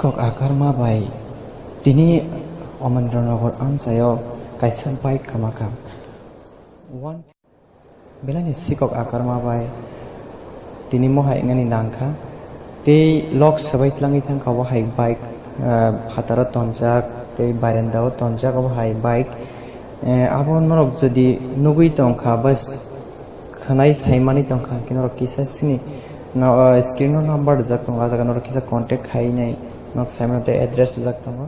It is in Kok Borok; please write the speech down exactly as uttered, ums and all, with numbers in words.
Kok akarma bai tini Omendronagar amchaio kaisa bike kama kha. One belai ni sikok akarma bai tini mohai wngnani nangkha. Tei lok swbai tlangwi thangkha obo hai bike, ah, phataro tonjak tei barenda o tonjak obo hai bike. Eh, abo norok jodi nugwi tongkha, bas khwnai saimani tongkha, hwnkhe norok kisa sini no, ah, screen o number rijak tongo, ah jaga norok kisa contact khainai, nok saimano tei address rijak tongo.